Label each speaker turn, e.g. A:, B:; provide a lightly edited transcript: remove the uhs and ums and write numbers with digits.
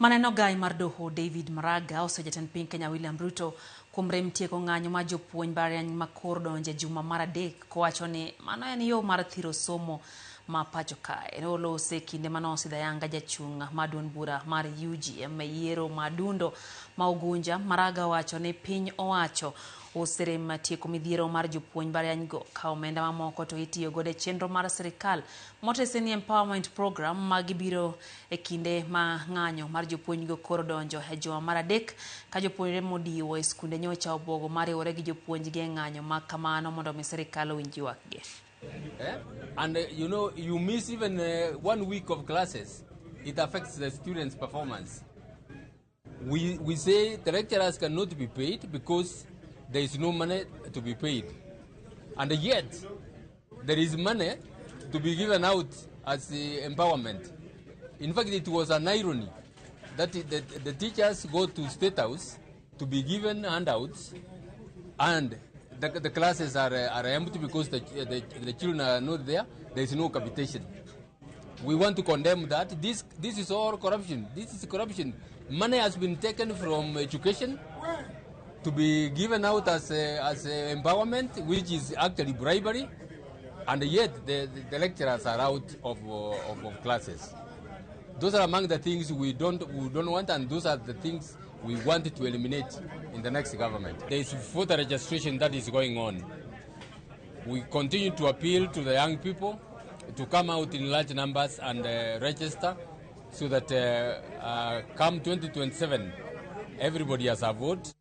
A: Maneno gai mar doho David Maraga oseyo jatend piny Kenya William Ruto kuom rem tieko ng'anyo mar jopuonj mbalariany ma koro donjo e juma mar adek kowacho ni mano en yo mar thiro somo ma pacho kae. Ne olose e kinde mane osidho ayanga jachung' mar duond bura mar UGM e yiero ma Dundo ma Ugunja. Maraga owacho ni piny owacho oserem tieko midhiero mar jopuonj mbalariany go ka omenda mamoko to itiyo godo e chenro mar sirikal motese ni Empowerment Program ma gibiro E kinde ma ng'anyo mar jopuonjgo koro donjo e juma mar adek ka jopuonjre modiwo e skunde nyocha obwogo mar riwore gi jopuonjgi e ng'anyo ma kamano mondo omi sirikal owinj ywakgi.
B: Eh? And you miss even 1 week of classes, it affects the students' performance. We say the lecturers cannot be paid because there is no money to be paid. And yet, there is money to be given out as empowerment. In fact, it was an irony that the teachers go to State House to be given handouts and the classes are empty because the children are not there. There is no capitation. We want to condemn that. This is all corruption. This is corruption. Money has been taken from education to be given out as a empowerment, which is actually bribery, and yet the lecturers are out of classes. Those are among the things we don't want, and those are the things we want to eliminate in the next government. There is voter registration that is going on. We continue to appeal to the young people to come out in large numbers and register so that come 2027, everybody has a vote.